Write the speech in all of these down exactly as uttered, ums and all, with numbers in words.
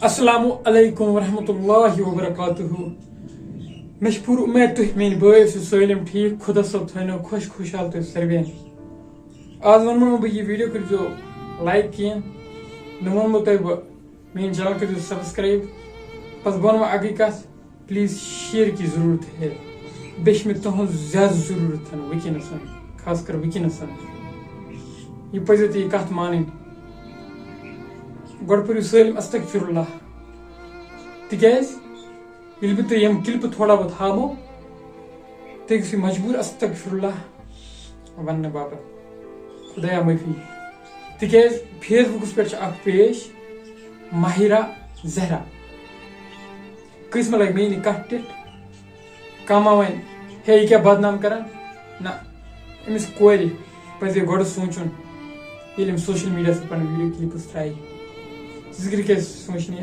السلام علیکم ورحمۃ اللہ وبرکاتہ۔ مےٚ چھِ پوٗرٕ اُمید تُہۍ میٲنۍ بٲے ٲسِو سٲلِم ٹھیٖک، خۄدا صٲب تھٲینو خۄش خۄشحال تُہۍ سٲلِم۔ آز وَنہٕ نہٕ بہٕ یہِ video کٔرۍزیو like کِہیٖنۍ، نہ وَنہٕ بہٕ تۄہہِ بہٕ میٲنۍ channel کٔرۍزیو subscribe۔ بس بہٕ وَنہٕ وۄنۍ اَکٕے کَتھ، please share کی ضروٗرت ہے۔ بیٚیہِ چھِ مےٚ تُہٕنٛز زیادٕ ضروٗرت وٕنکیٚنَس، خاص کر وٕنکیٚنَس۔ یہِ پَزیو تۄہہِ یہِ کَتھ مانٕنۍ۔ گۄڈٕ پٔرِو سٲلِم استغفر اللہ، تِکیٛازِ ییٚلہِ بہٕ تۄہہِ یِم clipہٕ تھوڑا بہت ہاوو، تُہۍ گٔژھِو مجبوٗر استغفر اللہ وَننہٕ باپتھ۔ خۄدایا معٲفی۔ تِکیٛازِ Facebookس پٮ۪ٹھ چھِ اَکھ page ماہرہ زہرا۔ کٲنٛسہِ ما لَگہِ میٛٲنۍ یہِ کَتھ ٹِٹھ؟ کانٛہہ ما وَنہِ، "ہے، یہِ کیٛاہ بدنام کران؟" نہ، أمِس کورِ پَزِ گۄڈٕ سونٛچُن، ییٚلہِ أمۍ social mediaہس پٮ۪ٹھ پَنٕنۍ video clipہٕ ترٛایہِ۔ ژٕ ذِکرِ کیٛازِ سونٛچنہِ؟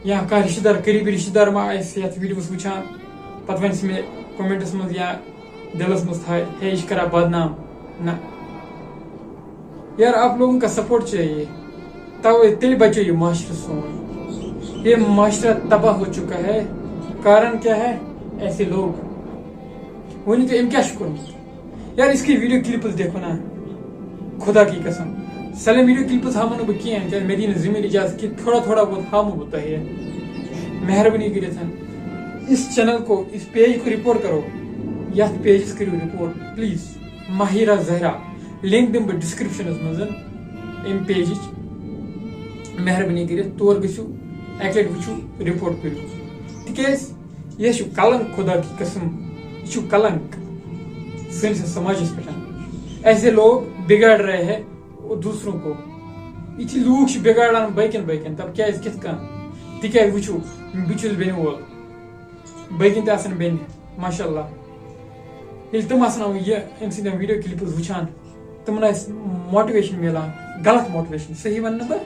یا کانٛہہ رِشتہٕ دار، قریٖبی رِشتہٕ دار ما آسہِ یَتھ videoہس وٕچھان، پَتہٕ وَنہِ سُہ مےٚ commentس منٛز یا دِلَس منٛز تھایہِ، "ہے، یہِ چھِ کران بدنام"؟ نہ۔ یار، آپ لوگوں کا support چاہیے، توے تیٚلہِ بچو یہِ معاشرٕ سون۔ یہ معاشرہ تباہ ہو چکا ہے، کارن کیا ہے؟ ایسے لوگ۔ ؤنِو تُہۍ، أمۍ کیٛاہ چھُ کوٚرمُت؟ یار، اس کی video clipہٕ دیکھو نا، خدا کی قسم۔ سلیم، video clipہٕ ہاوو نہٕ بہٕ کینٛہہ، کیٛازِ مےٚ دی نہٕ ذمہٕ اجازت کہِ تھوڑا تھوڑا بہت ہاوو بہٕ تۄہہِ۔ مہربٲنی کٔرِتھ اس channel کو، اس page کو report کرو، یتھ pageس کٔرِو report please۔ Mahira Zahra, link دِمہٕ بہٕ descriptionس منٛز امہِ pageٕچ۔ مہربٲنی کٔرِتھ تور گٔژھِو، اکہِ لٹہِ وٕچھِو، report کٔرِو، تِکیٛازِ یہِ چھُ کلنک، خدا کی قسم، یہِ چھُ کلنک سٲنِس سماجس پٮ۪ٹھ۔ ایسے لوگ بگاڑ رہے ہیں دوسروں کو۔ یِتھۍ لوٗکھ چھِ بگاڑان باقین باقین، تب کیٛازِ، کِتھ کٔنۍ؟ تِکیٛازِ وٕچھِو، بہٕ چھُس بیٚنہِ وول، باقین تہِ آسن بیٚنہِ، ماشاء اللہ۔ ییٚلہِ تِم آسن یہِ أمۍ سٕنٛدٮ۪ن video clipہٕ وٕچھان، تِمن آسہِ motivation میلان، غلط motivation، صحیح ونہٕ نہٕ بہٕ،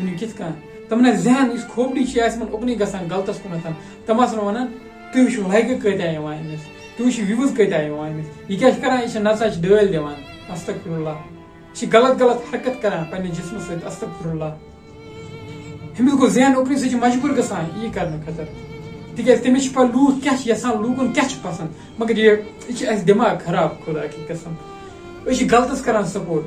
ؤنِو کِتھ کٔنۍ؟ تِمن آسہِ ذہن، یُس کھوپڑی چھِ، یہِ آسہِ یِمن اُکنُے گژھان غلطس کُنتھ۔ تِم آسن ونان، "تُہۍ وٕچھِو لایکہٕ کۭتیٛاہ یِوان أمِس، تُہۍ وٕچھِو views کۭتیٛاہ یِوان أمِس، یہِ کیٛاہ چھِ کران، یہِ چھِ نژان، یہِ چھِ ڈٲلۍ دِوان، استغفر اللہ، یہِ چھِ غلط غلط حرکت کران پننِس جسمس سۭتۍ، استغفر اللہ۔" أمِس گوٚو ذہن اُکنُے، سُہ چھُ مجبوٗر گژھان یی کرنہٕ خٲطرٕ، تِکیٛازِ تٔمِس چھِ پَے لوٗکھ کیٛاہ چھِ یَژھان، لوٗکَن کیٛاہ چھُ پَسنٛد۔ مگر یہِ، یہِ چھِ اَسہِ دٮ۪ماغ خراب، خۄدا کی قسم۔ أسۍ چھِ غلطَس کران support۔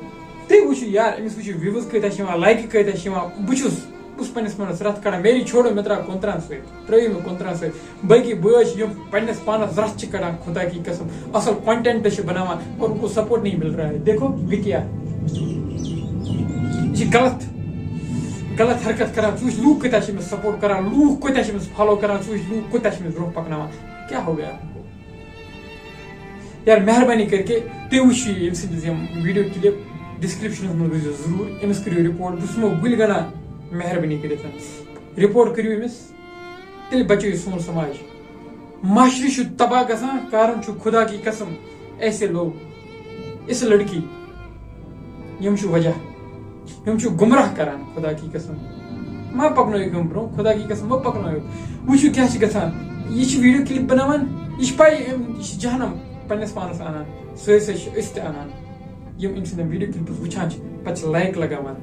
تُہۍ وٕچھِو یار، أمِس وٕچھِو views کۭتیٛاہ چھِ یِوان، لایکہٕ کۭتیٛاہ چھِ یِوان۔ بہٕ چھُس، بہٕ چھُس پنٛنِس پانَس رَتھ کڑان، میری چھوڑو، مےٚ ترٛاو کُنترٛہَن سۭتۍ، ترٛٲیِو مےٚ کُنترٛہَن سۭتۍ۔ باقٕے بٲژ چھِ، یِم پنٛنِس پانَس رَتھ چھِ کڑان، خۄدا کی قسم، اَصٕل content چھِ بناوان اور ان کو support نہیں مل رہا ہے۔ دیکھو، یہ کیا؟ یہِ چھِ غلط، غلط حرکت کران۔ ژٕ وٕچھ، لوٗکھ کۭتیٛاہ چھِ أمِس support کران، لوٗکھ کۭتیٛاہ چھِ أمِس follow کران، ژٕ وٕچھ، لوٗکھ کۭتیٛاہ چھِ أمِس برٛونٛہہ پکناوان۔ کیا ہو گیا آپ کو؟ یار، مہربٲنی کٔرِتھ تُہۍ وٕچھِو یہِ أمۍ سٕنٛدِس یِم video clip، descriptionس منٛز گٔژھۍزیو ضروٗر، أمِس کٔرِو report، بہٕ چھُس یِمو گُلۍ گنٛڈان، مہربٲنی کٔرِتھ report کٔرِو أمِس، تیٚلہِ بچٲیِو سون سماج۔ معاشرٕ چھُ تباہ گژھان، کارن چھُ خدا کی قسم ایسے لوگ، اس لڑکی، یِم چھِ وجہ، یِم چھِ گمراہ کران خدا کی قسم۔ مہ پکنٲیِو یِم برونٛہہ، خدا کی قسم مہ پکنٲیِو۔ وٕچھِو کیٛاہ چھِ گژھان، یہِ چھِ video clip بناوان، یہِ چھِ پَے أمۍ، یہِ چھِ جہنم پننِس پانس انان، سۭتۍ سۭتۍ چھِ أسۍ تہِ انان، یِم أمۍ سٕنٛدٮ۪ن video clipس وٕچھان چھِ، پتہٕ چھِ like لگاوان۔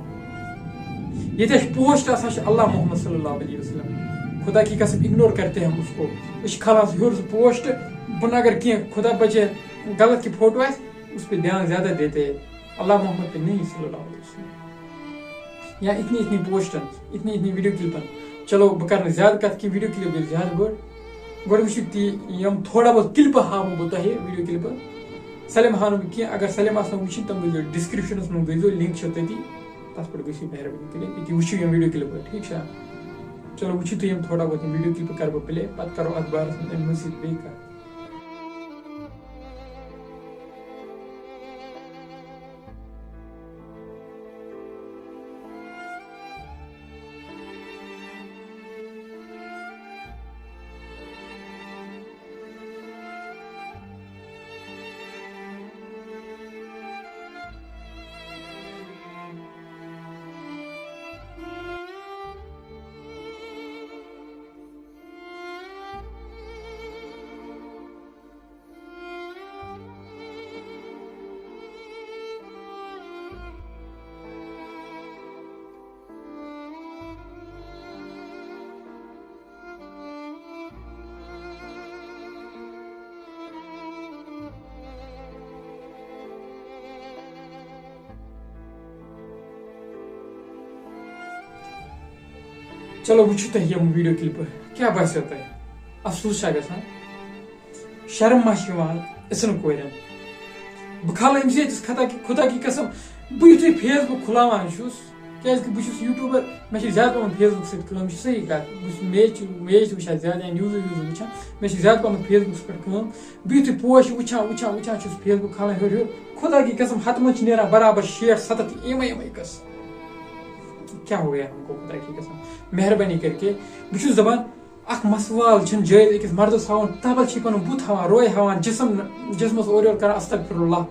ییٚتہِ اَسہِ post آسان چھِ اللہ محمد صلی اللہ علیہ وسلم، خدا کی قسم، ignore کرتے ہیں ہم اس کو۔ أسۍ چھِ کھالان سُہ ہیوٚر سُہ post، بہٕ نہٕ اگر کینٛہہ خدا بچٲیِن غلط کینٛہہ photo آسہِ، اس پہ دھیان زیادہ دیتے ہیں، اللہ محمد پہ نہیں صلی اللہ علیہ وسلم۔ یا اتنی اتنی postن، اتنی اتنی video clipن۔ چلو، بہٕ کرٕ نہٕ زیادٕ کتھ کینٛہہ، video clip گٔے زیادٕ بٔڑ۔ گۄڈٕ وٕچھِو تہِ، یِم تھوڑا بہت clipہٕ ہاوو بہٕ تۄہہِ، video clipہٕ۔ سلیم ہاونہٕ بہٕ کینٛہہ، اگر سلیم آسنو وٕچھِنۍ، تِم گٔژھۍزیو descriptionس منٛز گٔژھۍزیو، link چھو تٔتی، تتھ پٮ۪ٹھ گٔژھِو مہربٲنی کٔرِتھ أتی وٕچھِو یِم video clipہٕ، ٹھیٖک چھا؟ چلو، وٕچھِو تُہۍ یِم تھوڑا بہت یِم video clipہٕ کرٕ بہٕ play، پتہٕ کرو اتھ بارس منٛز امہِ مزید بیٚیہِ کتھ۔ چلو، وٕچھِو تُہۍ یِم ویٖڈیو کِلپہٕ، کیٛاہ باسیو تۄہہِ؟ افسوٗس چھا گژھان؟ شرم ما چھِ یِوان اِژھن کورٮ۪ن؟ بہٕ کھالہٕ أمِس ییٚتِس خطا کی، خدا کی قسم، بہٕ یُتھُے فیس بُک کھُلاوان چھُس، کیٛازِکہِ بہٕ چھُس یوٗٹیوٗبَر، مےٚ چھِ زیادٕ پَہَن فیس بُکَس سۭتۍ کٲم، یہِ چھِ صحیح کَتھ، بہٕ چھُس میچ، میچ تہِ وٕچھان زیادٕ یا نِوزٕے وِوزٕے وٕچھان، مےٚ چھِ زیادٕ پَہَن فیس بُکَس پٮ۪ٹھ کٲم۔ بہٕ یُتھُے پوسٹ چھُس وٕچھان، وٕچھان، وٕچھان چھُس فیس بُک کھالان ہیوٚر ہیوٚر، خدا کی قسم، ہَتہٕ منٛز چھِ نیران برابر شیٹھ سَتَتھ یِمَے یِمَے قٕصہٕ۔ کیٛاہ ہو گیا ہم کو، خدا کی قسم؟ مہربٲنی کٔرِتھ، بہٕ چھُس دَپان، اکھ مسوال چھُنہٕ جٲیز أکِس مردس ہاوُن، تبل چھِ پنُن بُتھ ہاوان، روے ہاوان، جسم، جسمس اورٕ یورٕ کران، استغفر اللہ۔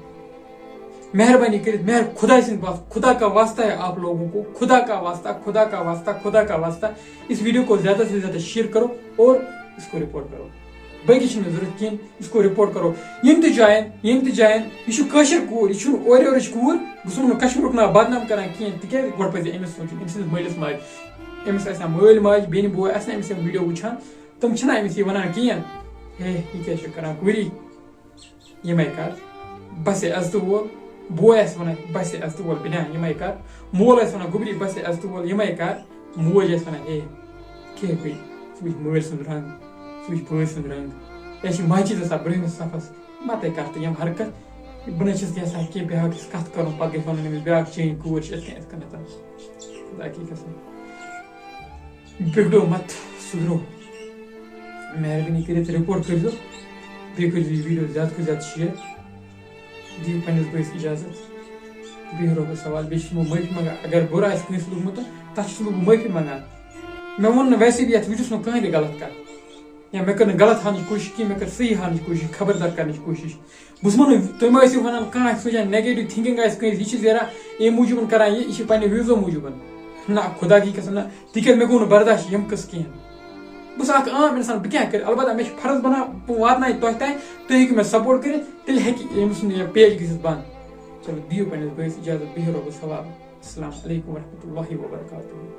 مہربٲنی کٔرِتھ، مہر خداے سٕنٛدِ پتھ، خدا کا واسطہ ہے آپ لوگوں کو، خدا کا واسطہ، خدا کا واسطہ، خدا کا واسطہ، اس ویڈیو کو زیادہ سے زیادہ شیئر کرو اور اس کو رپورٹ کرو۔ باقی چھُنہٕ مےٚ ضروٗرت کِہیٖنۍ، اس کو رپورٹ کرو۔ یِم تہِ جایَن، یِم تہِ جایَن، یہِ چھُ کٲشِر کوٗر، یہِ چھُنہٕ اورٕ یورٕچ کوٗر، بہٕ چھُس نہٕ کشمیٖرُک ناو بدنام کران کِہیٖنۍ، تِکیٛازِ گۄڈٕ پزِ أمِس سونٛچُن، أمۍ سٕنٛدِس مٲلِس ماجہِ، أمِس آسہِ ہا مٲلۍ ماجہِ، بیٚنہِ بوے آسہِ نہ أمِس یِم ویڈیو وٕچھان، تِم چھِنہ أمِس یہِ وَنان کِہیٖنۍ، ہے، یہِ کیٛاہ چھِ کَران کوٗری، یِمَے کَر، بَسے عزتہٕ وول، بوے آسہِ وَنان، بَسے عزتہٕ وول بیٚنہِ، یِمَے کَر، مول آسہِ وَنان، گوٚبری، بَسے عزتہٕ وول، یِمَے کَر، موج آسہِ وَنان، ہے، کیٛاہ گٔے، ژٕ وٕچھ مٲلۍ سُنٛد رنٛگ، ژٕ وٕچھ بٲے سُنٛد رنٛگ، یہِ چھِ مسجد آسان برٛونٛہمِس صفَس، مَتَے کَر تہٕ یِم حرکت، بہٕ نہ چھَس یَژھان کینٛہہ بیٛاکھ گژھِ کَتھ کَرُن، پَتہٕ گژھِ وَنُن أمِس بیٛاکھ، چٲنۍ کوٗر چھِ یِتھ کٔنۍ، یِتھ کٔنۍ، یِتھ کٔنۍ۔ خدا کی قسم۔ بِگڑو مت، سُدھرو۔ مہربٲنی کٔرِتھ رپورٹ کٔرۍزیو۔ بیٚیہِ کٔرۍزیو یہِ ویٖڈیو زیادٕ کھۄتہٕ زیادٕ شیئر۔ دِیِو پنٛنِس بٲیِس اِجازت۔ بِہِو رۄبَس حوالہٕ۔ بیٚیہِ چھُس بہٕ معٲفی منٛگان۔ اگر بُرٕ آسہِ کٲنٛسہِ لوٚگمُت، تَتھ چھُس نہٕ بہٕ معٲفی منٛگان۔ مےٚ ووٚن نہٕ ویسے بہٕ یَتھ ویٖڈیوَس منٛز کٕہٕنۍ تہِ غلط کَتھ۔ یا مےٚ کٔر نہٕ غلط ہاونٕچ کوٗشِش کِہیٖنۍ، مےٚ کٔر صحیح ہاونٕچ کوٗشِش، خبردار کَرنٕچ کوٗشِش۔ بہٕ چھُس وَنان، تُہۍ ما ٲسِو وَنان، کانٛہہ آسہِ سونٛچان، نگیٹِو تھِنکِنٛگ آسہِ کٲنٛسہِ، یہِ چھِ زیران اَمہِ موٗجوٗبَن کَران یہِ، یہِ چھِ پنٛنہِ وِوزو موٗجوٗبَن۔ نہ، خۄدا کی قسم نہ، تِکیٛازِ مےٚ گوٚو نہٕ برداش یِم قٕصہٕ کِہیٖنۍ۔ بہٕ چھُس اَکھ عام اِنسان، بہٕ کیٛاہ کَرٕ؟ البتہ مےٚ چھُ فرض بَنان، بہٕ واتناوٕ تۄہہِ تام، تُہۍ ہیٚکِو مےٚ سپورٹ کٔرِتھ، تیٚلہِ ہیٚکہِ أمۍ سُنٛد یہِ پیج گٔژھِتھ بنٛد۔ چلو، دِیِو پنٛنِس بٲیِس اِجازت، بِہِو رۄبَس حوالہٕ۔ السلام علیکم ورحمۃ اللہ وبرکاتہ۔